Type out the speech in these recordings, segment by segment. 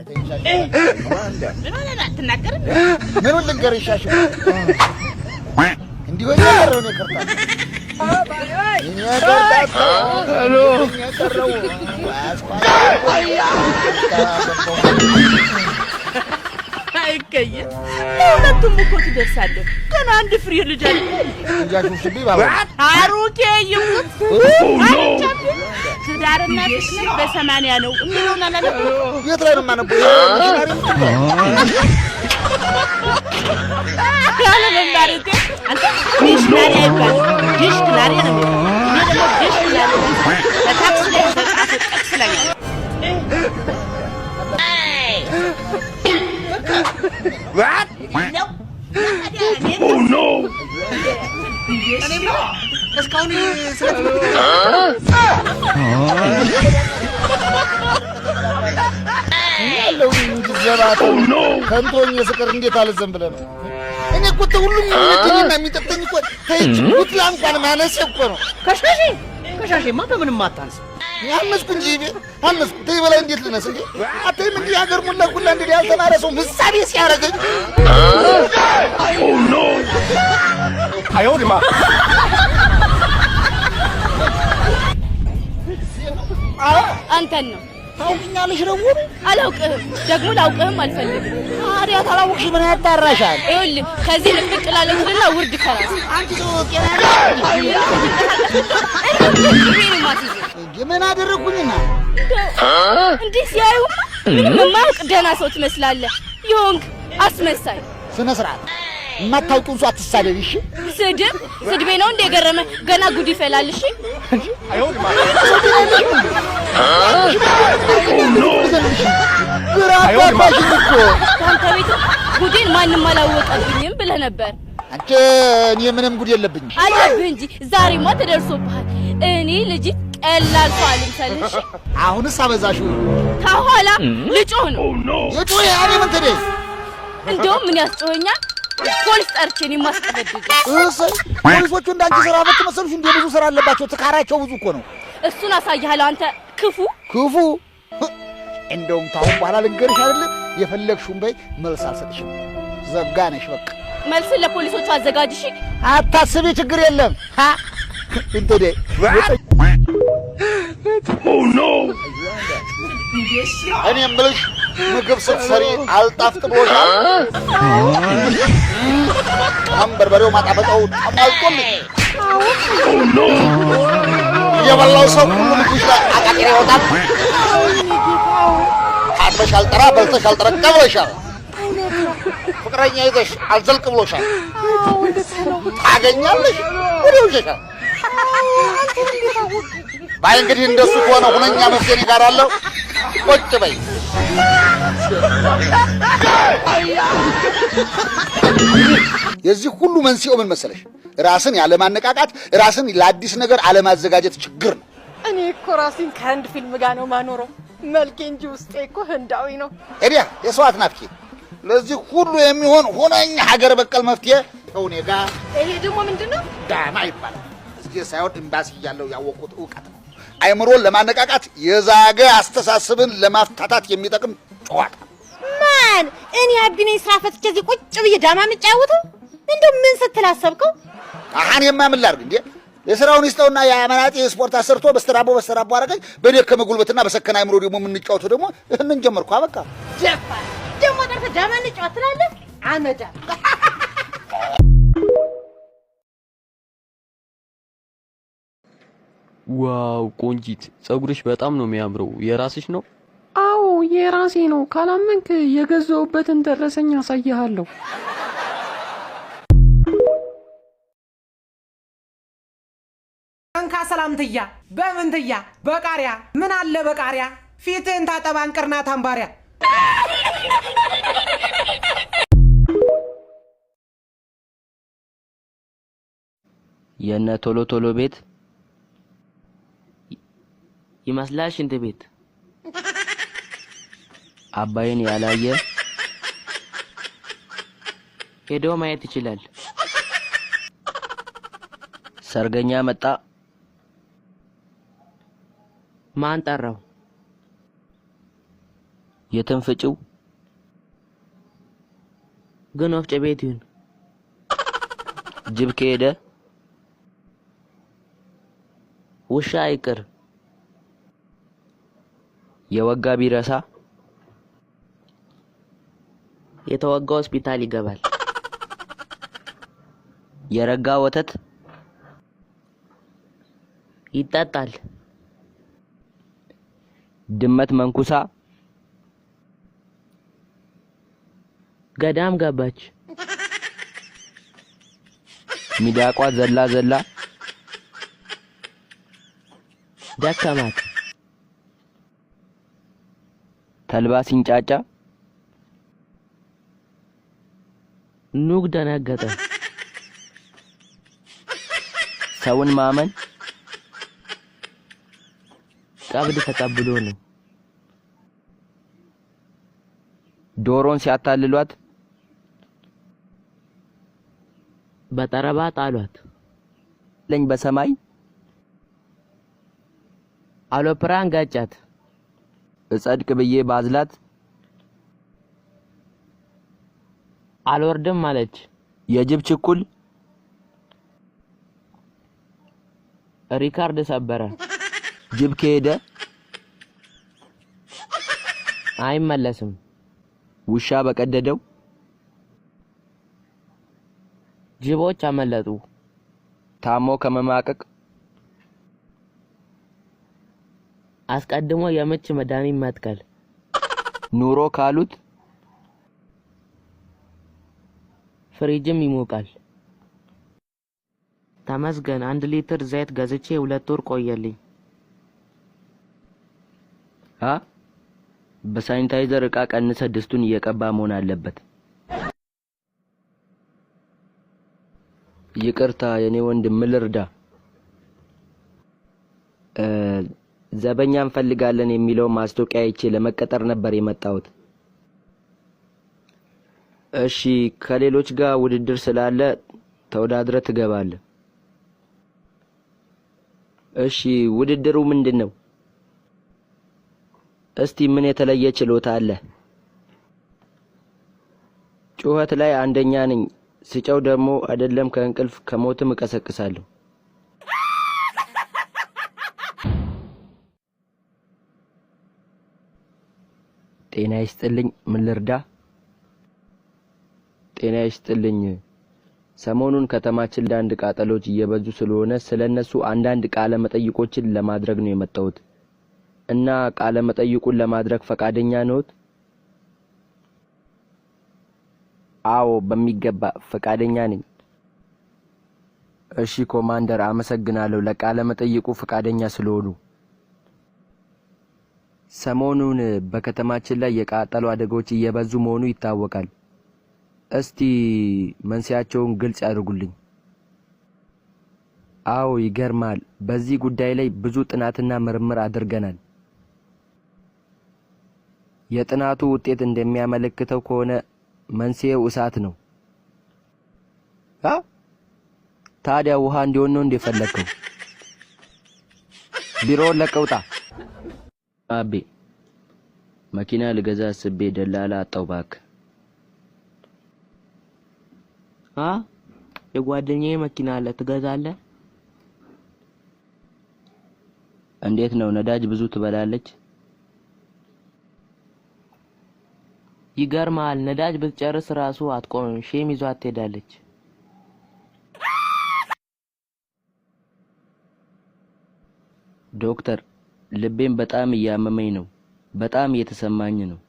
ምን ሆነህ ነው አትናገርም? ምኑን ልንገርሽ? ሻሽ እንዲህ ሆኜ ቀረሁ እኔ ከርታታ እኔ ከርታታ እኔ ቀረሁ አይገኝም። ለሁለቱም እኮ ትደርሳለህ። ገና አንድ ፍሬ ልጅ አለ። እያሾፍሽብኝ ባባ አሩኬ ይሙት አይቻልም። ትዳርና ፍቅር በ80 ነው የሚለውን አላነበብኩም? የት ላይ ነው የማነበው? ይሄ ሚሽነሪ የምትባለው አለመማር እኮ አንተ ሚሽናሪ አይባልም፣ ዲሽክናሪ ነው የሚባለው። እኔ ደግሞ ዲሽክናሪ በታክሲ ላይ የተጻፈ ጥቅስ ላይ ያለ ነው። እስካሁን ስለ ትምህርት ያለው እንጂ ዘባት ከንቱ ሆኜ ስቀር እንዴት አልዘን ብለህ ነው? እኔ እኮ ሁሉም የሚወደኝና የሚጠቅተኝ እኮ ተይች ጉትላ እንኳን ማነሴ እኮ ነው። ከሻሼ ከሻሼማ በምንም አታንስ። አነስኩ እንጂ ይቤ አነስኩ። ተይ በላይ እንዴት ልነስ እንዴ? አተይም እንዲህ ሀገር ሙላ ኩላ እንዴ ያልተማረ ሰው ምሳሌ ሲያደርገኝ አንተን ነው። ታውቂኛለሽ ደግሞ አላውቅህም፣ ደግሞ ላውቅህም አልፈልግም። ታዲያ ታላወቅሽ ምን ያጣራሻል? ይኸውልህ ከዚህ ልቅልቅ ላለችልና ውርድ ከራስ አንቺ ሰው ጤና ያለሽ ይሄ ነው የማስይዘው። እንዴ? ምን አደረግኩኝና? እንዲህ ሲያዩማ ምንም የማያውቅ ደህና ሰው ትመስላለህ። የሆንክ አስመሳይ። ስነ ስርዓት የማታውቂውን ሰው አትሳደቢ እሺ? ስድብ ስድቤ ነው እንደ የገረመ ገና ጉድ ይፈላል። እሺ ግራ አጋባሽኝ እኮ። ከአንተ ቤት ጉዴን ማንም አላወቀብኝም ብለህ ነበር። አንቺ እኔ ምንም ጉድ የለብኝም። አለብህ እንጂ ዛሬማ ተደርሶብሃል። እኔ ልጅ ቀላል ሰው አልምሰልህ። እሺ አሁንስ አበዛሽው። ከኋላ ልጮህ ነው። የጮህ እኔ ምን ትደይ? እንደውም ምን ያስጮኸኛል? ፖሊስ ጠርቼ እኔ የማስቀበድድ። እሰይ ፖሊሶቹ እንዳንቺ ስራ ፈት መሰሉሽ እንዴ? ብዙ ስራ አለባቸው። ትካራቸው ብዙ እኮ ነው። እሱን አሳይሃለሁ። አንተ ክፉ ክፉ እንደውም ታሁን በኋላ ልንገርሽ አይደለ የፈለግሽውን በይ፣ መልስ አልሰጥሽም። ዘጋነሽ በቃ። መልስን ለፖሊሶቹ አዘጋጅ። እሺ አታስቢ፣ ችግር የለም። ሀ እንትዴ እኔ የምልሽ ምግብ ስትሰሪ አልጣፍጥ ብሎሻል? ቅመም በርበሬው ማጣፈጫው ተሟልቶልሽ የበላው ሰው ሁሉ ምግብሽ ላይ አቃቂር ያወጣል። ታጥበሽ አልጠራ በልተሽ አልጠረቃ ብለሻል። ፍቅረኛ ይዘሽ አልዘልቅ ብሎሻል። ታገኛለሽ ወዲያው ይሸሻል። ባይ እንግዲህ እንደሱ ከሆነ ሁነኛ መፍትሄ እኔ ጋር አለው። ቁጭ በይ። የዚህ ሁሉ መንስኤው ምን መሰለሽ? ራስን ያለማነቃቃት፣ ራስን ለአዲስ ነገር አለማዘጋጀት ችግር ነው። እኔ እኮ ራሴን ከህንድ ፊልም ጋር ነው ማኖረው። መልኬ እንጂ ውስጤ እኮ ህንዳዊ ነው። ኤዲያ የሰው አትናፍቂ። ለዚህ ሁሉ የሚሆን ሁነኛ ሀገር በቀል መፍትሄ ከእኔ ጋር። ይሄ ደግሞ ምንድን ነው? ዳማ ይባላል። እዚህ ሳይሆን ኤምባሲ እያለሁ ያወቅሁት እውቀት ነው። አይምሮን ለማነቃቃት የዛገ አስተሳሰብን ለማፍታታት የሚጠቅም ጨዋታ። ማን እኔ አቢኔ ስራ ፈትቼ እዚህ ቁጭ ብዬ ዳማ የምጫወተው? እንደው ምን ስትል አሰብከው? አሃን የማምን ላድርግ እንዴ? የስራውን ይስጠውና የአመናጤ ስፖርት አሰርቶ በስተራቦ በስተራቦ አደረገኝ። በደከመ ጉልበትና በሰከነ አይምሮ ደግሞ የምንጫወተው ደግሞ ይህንን ጀመርኩ። አበቃ። ደፋር ደግሞ ጠርተህ ዳማ እንጫወት ትላለህ? አመዳ Wow ቆንጂት፣ ፀጉርሽ በጣም ነው የሚያምረው። የራስሽ ነው? አዎ የራሴ ነው። ካላመንክ የገዛሁበትን ደረሰኝ አሳይሃለሁ። እንካ ሰላምትያ በምንትያ በቃሪያ ምን አለ በቃሪያ ፊትህን ታጠብ አንቅርና ታምባሪያ። የነ ቶሎ ቶሎ ቤት ይመስላል ሽንት ቤት። አባይን ያላየ ሄዶ ማየት ይችላል። ሰርገኛ መጣ፣ ማን ጠራው? የትም ፍጪው ግን ወፍጮ ቤት ይሁን። ጅብ ከሄደ ውሻ አይቅር። የወጋ ቢረሳ የተወጋ ሆስፒታል ይገባል። የረጋ ወተት ይጠጣል። ድመት መንኩሳ ገዳም ገባች። ሚዳቋ ዘላ ዘላ ደከማት። ተልባ ሲንጫጫ ኑግ ደነገጠ። ሰውን ማመን ቀብድ ተቀብሎ ነው። ዶሮን ሲያታልሏት በጠረባ ጣሏት። ለኝ በሰማይ አውሮፕላን ጋጫት። እጸድቅ ብዬ ባዝላት አልወርድም አለች። የጅብ ችኩል ሪካርድ ሰበረ። ጅብ ከሄደ አይመለስም። ውሻ በቀደደው ጅቦች አመለጡ። ታሞ ከመማቀቅ አስቀድሞ የምች መድኃኒት መትከል። ኑሮ ካሉት ፍሪጅም ይሞቃል። ተመስገን 1 ሊትር ዘይት ገዝቼ 2 ወር ቆየልኝ። አ በሳኒታይዘር እቃ ቀንሰ ድስቱን እየቀባ መሆን አለበት። ይቅርታ የኔ ወንድም ምን ልርዳ? ዘበኛ እንፈልጋለን የሚለው ማስታወቂያ አይቼ ለመቀጠር ነበር የመጣሁት። እሺ ከሌሎች ጋር ውድድር ስላለ ተወዳድረ ትገባለህ። እሺ ውድድሩ ምንድነው? እስቲ ምን የተለየ ችሎታ አለ? ጩኸት ላይ አንደኛ ነኝ። ስጨው ደግሞ አይደለም ከእንቅልፍ ከሞትም እቀሰቅሳለሁ። ጤና ይስጥልኝ ምን ልርዳ? ጤና ይስጥልኝ። ሰሞኑን ከተማችን ላይ አንድ ቃጠሎች እየበዙ ስለሆነ ስለነሱ አንዳንድ ቃለ መጠይቆችን ለማድረግ ነው የመጣሁት። እና ቃለ መጠይቁን ለማድረግ ፈቃደኛ ነዎት? አዎ በሚገባ ፈቃደኛ ነኝ። እሺ ኮማንደር አመሰግናለሁ ለቃለ መጠይቁ ፈቃደኛ ስለሆኑ። ሰሞኑን በከተማችን ላይ የቃጠሎ አደጋዎች እየበዙ መሆኑ ይታወቃል። እስቲ መንስኤያቸውን ግልጽ ያድርጉልኝ። አዎ ይገርማል። በዚህ ጉዳይ ላይ ብዙ ጥናትና ምርምር አድርገናል። የጥናቱ ውጤት እንደሚያመለክተው ከሆነ መንስኤው እሳት ነው። አ ታዲያ ውሃ እንዲሆን ነው እንደ ፈለከው? ቢሮውን ለቀህ ውጣ። አቤ መኪና ልገዛ አስቤ ደላላ አጣው እባክህ። አ የጓደኛዬ መኪና አለ ትገዛለህ? እንዴት ነው ነዳጅ ብዙ ትበላለች? ይገርማል ነዳጅ ብትጨርስ ራሱ አትቆምም shame ይዟት ትሄዳለች። ዶክተር ልቤን በጣም እያመመኝ ነው። በጣም እየተሰማኝ ነው።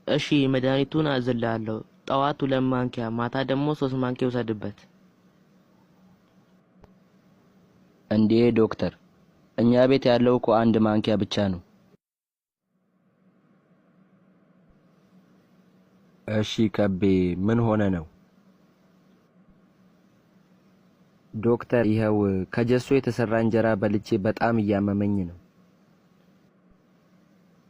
እሺ መድኃኒቱን አዝልሃለሁ። ጠዋት 2 ማንኪያ ማታ ደግሞ 3 ማንኪያ ውሰድበት። እንዴ ዶክተር እኛ ቤት ያለው እኮ 1 ማንኪያ ብቻ ነው። እሺ ከቤ ምን ሆነ ነው? ዶክተር ይኸው ከጀሶ የተሰራ እንጀራ በልቼ በጣም እያመመኝ ነው።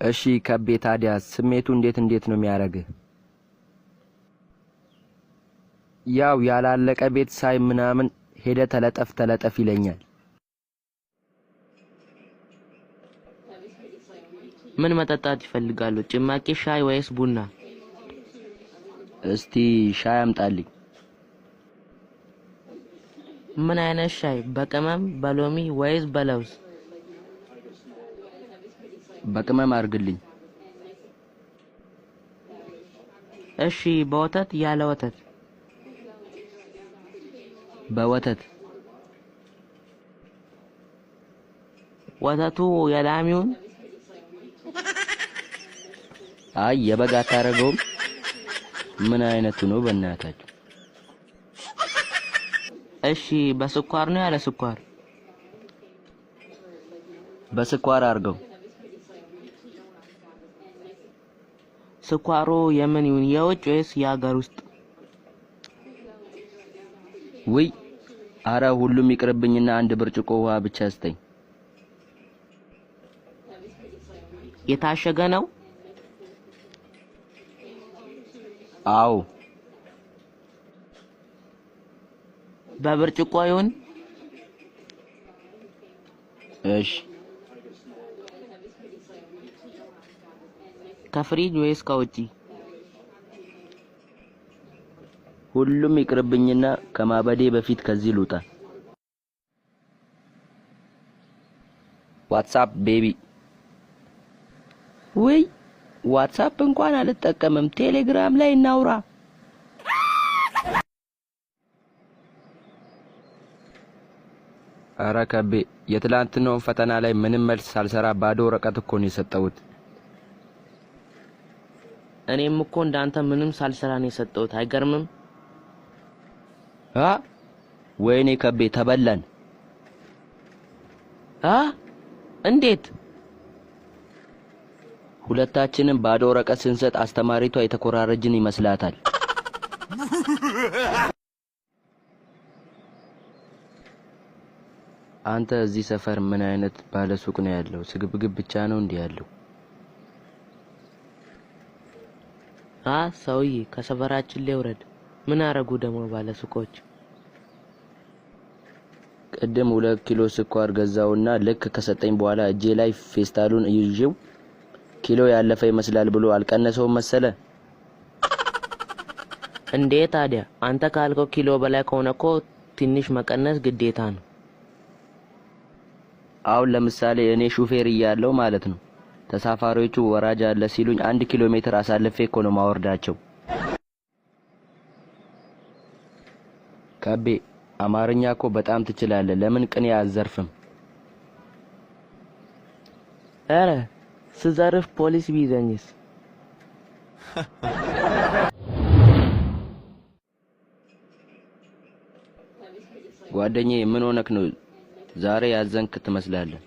እሺ ከቤ ታዲያ ስሜቱ እንዴት እንዴት ነው የሚያረግህ? ያው ያላለቀ ቤት ሳይ ምናምን ሄደ ተለጠፍ ተለጠፍ ይለኛል። ምን መጠጣት ይፈልጋሉ? ጭማቂ፣ ሻይ ወይስ ቡና? እስቲ ሻይ አምጣልኝ። ምን አይነት ሻይ? በቅመም፣ በሎሚ ወይስ በለውዝ? በቅመም አድርግልኝ። እሺ፣ በወተት ያለ ወተት? በወተት። ወተቱ የላም ይሁን? አይ የበግ አታረገውም? ምን አይነቱ ነው በእናታችሁ? እሺ፣ በስኳር ነው ያለ ስኳር? በስኳር አድርገው። ስኳሩ የምን ይሁን? የውጭ ወይስ የሀገር ውስጥ? ውይ አረ ሁሉም ይቅርብኝና አንድ ብርጭቆ ውሃ ብቻ ስጠኝ። የታሸገ ነው? አዎ። በብርጭቆ ይሁን? እሺ። ከፍሪጅ ወይስ ከውጪ? ሁሉም ይቅርብኝና ከማበዴ በፊት ከዚህ ልውጣ። What's up baby። ውይ ዋትስአፕ እንኳን አልጠቀምም፣ ቴሌግራም ላይ እናውራ። ኧረ ከቤ የትላንትናውን ፈተና ላይ ምንም መልስ ሳልሰራ ባዶ ወረቀት እኮ ነው የሰጠሁት። እኔም እኮ እንዳንተ ምንም ሳልሰራ ነው የሰጠሁት። አይገርምም? አ ወይኔ ከቤ ተበላን። አ እንዴት? ሁለታችንም ባዶ ወረቀት ስንሰጥ አስተማሪቷ የተኮራረጅን ይመስላታል። አንተ እዚህ ሰፈር ምን አይነት ባለ ሱቅ ነው ያለው? ስግብግብ ብቻ ነው እንዲህ ያለው? አ ሰውዬ ከሰፈራችን ላይ ውረድ። ምን አረጉ ደግሞ ባለ ሱቆች? ቅድም 2 ኪሎ ስኳር ገዛውና ልክ ከሰጠኝ በኋላ እጄ ላይ ፌስታሉን ይዤው ኪሎ ያለፈ ይመስላል ብሎ አልቀነሰውም መሰለ። እንዴ ታዲያ አንተ ካልከው ኪሎ በላይ ከሆነ እኮ ትንሽ መቀነስ ግዴታ ነው። አሁን ለምሳሌ እኔ ሹፌር እያለሁ ማለት ነው ተሳፋሪዎቹ ወራጅ አለ ሲሉኝ 1 ኪሎ ሜትር አሳልፌ እኮ ነው ማወርዳቸው። ከቤ አማርኛ እኮ በጣም ትችላለህ። ለምን ቅኔ አትዘርፍም? ኧረ ስዘርፍ ፖሊስ ቢይዘኝስ? ጓደኛዬ ምን ሆነክ ነው ዛሬ ያዘንክ ትመስላለህ?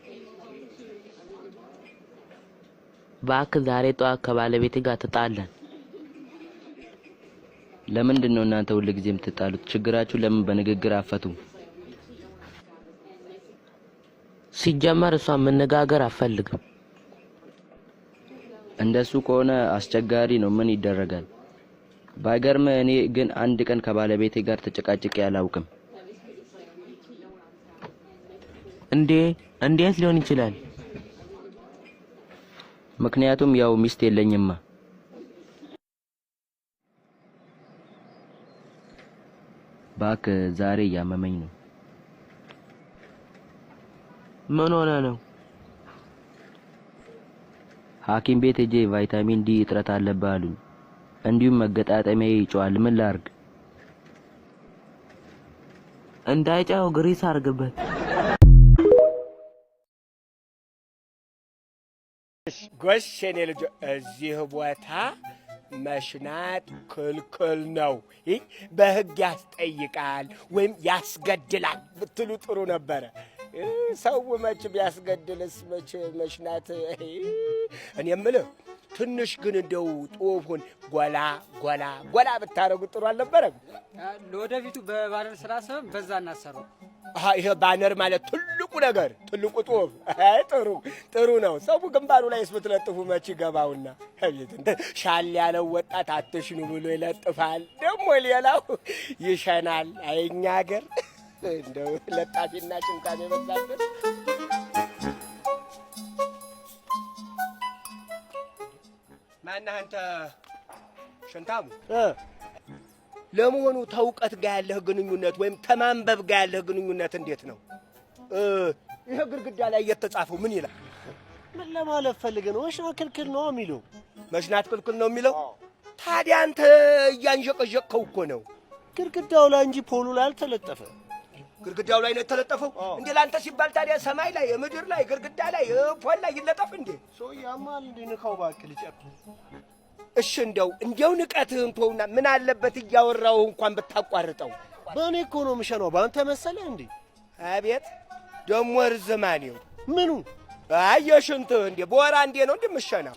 እባክህ ዛሬ ጠዋት ከባለቤቴ ጋር ተጣላን። ለምንድን ነው እናንተ ሁል ጊዜ የምትጣሉት? ችግራችሁ ለምን በንግግር አፈቱም? ሲጀመር እሷ መነጋገር አትፈልግም። እንደሱ ከሆነ አስቸጋሪ ነው። ምን ይደረጋል? ባይገርም እኔ ግን አንድ ቀን ከባለቤቴ ጋር ተጨቃጭቄ አላውቅም። እንዴ እንዴት ሊሆን ይችላል? ምክንያቱም ያው ሚስት የለኝማ። እባክህ ዛሬ እያመመኝ ነው። ምን ሆነ ነው? ሐኪም ቤት ሄጄ ቫይታሚን ዲ እጥረት አለብህ አሉኝ። እንዲሁም መገጣጠሚያዬ ይጮሃል። ምን ላድርግ? እንዳይጨው ግሪስ አድርግበት። ጎሽ የኔ ልጅ፣ እዚህ ቦታ መሽናት ክልክል ነው። ይህ በሕግ ያስጠይቃል ወይም ያስገድላል ብትሉ ጥሩ ነበረ። ሰው መች ቢያስገድልስ መች መሽናት። እኔ የምልህ ትንሽ ግን እንደው ጦፉን ጎላ ጎላ ጎላ ብታረጉት ጥሩ አልነበረም? ለወደፊቱ በባነር ስላሰብን በዛ እናሰራው። አሃ ይሄ ባነር ማለት ትልቁ ነገር ትልቁ ጦፍ። አይ ጥሩ ጥሩ ነው። ሰው ግንባሩ ላይ ብትለጥፉ መች ይገባውና። አቤት እንደ ሻል ያለው ወጣት አትሽኑ ብሎ ይለጥፋል፣ ደግሞ ሌላው ይሸናል። አይ እኛ ሀገር እንደው ለጣፊና ሽንታም የበዛበት። ማነህ አንተ ሽንታሙ? ለመሆኑ ተውቀት ጋር ያለህ ግንኙነት ወይም ተማንበብ ጋር ያለህ ግንኙነት እንዴት ነው? ይሄ ግድግዳ ላይ የተጻፈው ምን ይላል? ምን ለማለት ፈልገህ ነው? መሽናት ክልክል ነው የሚለው። መሽናት ክልክል ነው የሚለው? ታዲያ አንተ እያንዠቀዠቅከው እኮ ነው። ግድግዳው ላይ እንጂ ፖሉ ላይ አልተለጠፈ። ግድግዳው ላይ ነው የተለጠፈው? እንዴ ለአንተ ሲባል ታዲያ ሰማይ ላይ፣ ምድር ላይ፣ ግድግዳ ላይ፣ pole ላይ ይለጠፍ እንዴ? ሰውዬ ያማል እንዴ? ንካው እባክህ ልጨርስ። እሺ እንደው ንቀትህን ተውና ምን አለበት እያወራሁ እንኳን ብታቋርጠው። በእኔ እኮ ነው የምሸነው፣ በአንተ መሰለህ እንዴ? አቤት ደሞ እርዝማኔው ምኑ? አይ የሽንትህ እንዴ በወር አንዴ ነው እንዴ የምሸናው?